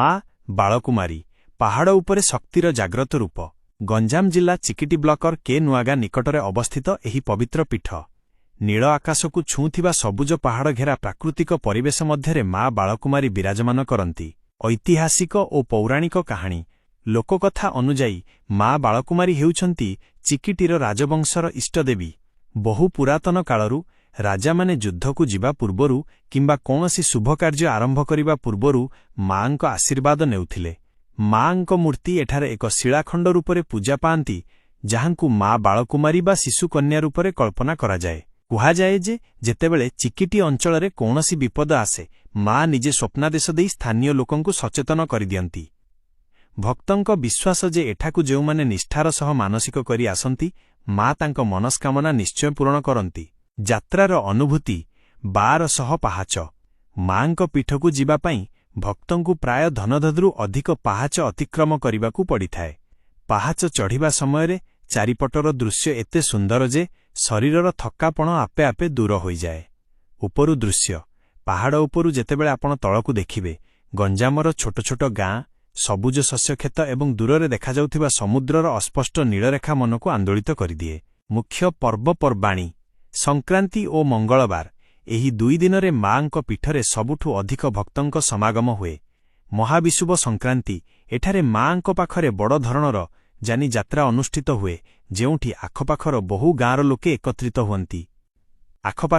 ମା ବାଳକୁମାରୀ, ପାହାଡ଼ ଉପରେ ଶକ୍ତିର ଜାଗ୍ରତ ରୂପ। ଗଞ୍ଜାମ ଜିଲ୍ଲା ଚିକିଟି ବ୍ଲକର କେ ନୂଆଗାଁ ନିକଟରେ ଅବସ୍ଥିତ ଏହି ପବିତ୍ର ପୀଠ। ନୀଳ ଆକାଶକୁ ଛୁଉଁଥିବା ସବୁଜ ପାହାଡ଼ ଘେରା ପ୍ରାକୃତିକ ପରିବେଶ ମଧ୍ୟରେ ମା ବାଳକୁମାରୀ ବିରାଜମାନ କରନ୍ତି। ଐତିହାସିକ ଓ ପୌରାଣିକ କାହାଣୀ, ଲୋକକଥା ଅନୁଯାୟୀ ମା ବାଳକୁମାରୀ ହେଉଛନ୍ତି ଚିକିଟିର ରାଜବଂଶର ଇଷ୍ଟଦେବୀ। ବହୁ ପୁରାତନ କାଳରୁ ରାଜାମାନେ ଯୁଦ୍ଧକୁ ଯିବା ପୂର୍ବରୁ କିମ୍ବା କୌଣସି ଶୁଭକାର୍ଯ୍ୟ ଆରମ୍ଭ କରିବା ପୂର୍ବରୁ ମାଙ୍କ ଆଶୀର୍ବାଦ ନେଉଥିଲେ। ମାଙ୍କ ମୂର୍ତ୍ତି ଏଠାରେ ଏକ ଶିଳାଖଣ୍ଡ ରୂପରେ ପୂଜା ପାଆନ୍ତି, ଯାହାଙ୍କୁ ମା ବାଳକୁମାରୀ ବା ଶିଶୁକନ୍ୟା ରୂପରେ କଳ୍ପନା କରାଯାଏ। କୁହାଯାଏ ଯେ ଯେତେବେଳେ ଚିକିଟି ଅଞ୍ଚଳରେ କୌଣସି ବିପଦ ଆସେ, ମା ନିଜେ ସ୍ୱପ୍ନାଦେଶ ଦେଇ ସ୍ଥାନୀୟ ଲୋକଙ୍କୁ ସଚେତନ କରିଦିଅନ୍ତି। ଭକ୍ତଙ୍କ ବିଶ୍ୱାସ ଯେ ଏଠାକୁ ଯେଉଁମାନେ ନିଷ୍ଠାର ସହ ମାନସିକ କରି ଆସନ୍ତି, ମା ତାଙ୍କ ମନସ୍କାମନା ନିଶ୍ଚୟ ପୂରଣ କରନ୍ତି। ଯାତ୍ରାର ଅନୁଭୂତି: 1200 ପାହାଚ। ମାଙ୍କ ପୀଠକୁ ଯିବା ପାଇଁ ଭକ୍ତଙ୍କୁ ପ୍ରାୟ ଧନଧରୁ ଅଧିକ ପାହାଚ ଅତିକ୍ରମ କରିବାକୁ ପଡ଼ିଥାଏ। ପାହାଚ ଚଢ଼ିବା ସମୟରେ ଚାରିପଟର ଦୃଶ୍ୟ ଏତେ ସୁନ୍ଦର ଯେ ଶରୀରର ଥକ୍କାପଣ ଆପେ ଆପେ ଦୂର ହୋଇଯାଏ। ଉପରୁ ଦୃଶ୍ୟ: ପାହାଡ଼ ଉପରୁ ଯେତେବେଳେ ଆପଣ ତଳକୁ ଦେଖିବେ, ଗଞ୍ଜାମର ଛୋଟ ଛୋଟ ଗାଁ, ସବୁଜ ଶସ୍ୟକ୍ଷେତ ଏବଂ ଦୂରରେ ଦେଖାଯାଉଥିବା ସମୁଦ୍ରର ଅସ୍ପଷ୍ଟ ନୀଳରେଖା ମନକୁ ଆନ୍ଦୋଳିତ କରିଦିଏ। ମୁଖ୍ୟ ପର୍ବପର୍ବାଣୀ: ସଂକ୍ରାନ୍ତି ଓ ମଙ୍ଗଳବାର। ଏହି ଦୁଇ ଦିନରେ ମାଙ୍କ ପୀଠରେ ସବୁଠୁ ଅଧିକ ଭକ୍ତଙ୍କ ସମାଗମ ହୁଏ। ମହାବିଷୁବ ସଂକ୍ରାନ୍ତି: ଏଠାରେ ମାଙ୍କ ପାଖରେ ବଡ଼ ଧରଣର ଯାନି ଯାତ୍ରା ଅନୁଷ୍ଠିତ ହୁଏ, ଯେଉଁଠି ଆଖପାଖର ବହୁ ଗାଁର ଲୋକେ ଏକତ୍ରିତ ହୁଅନ୍ତି। ଆଖପାଖ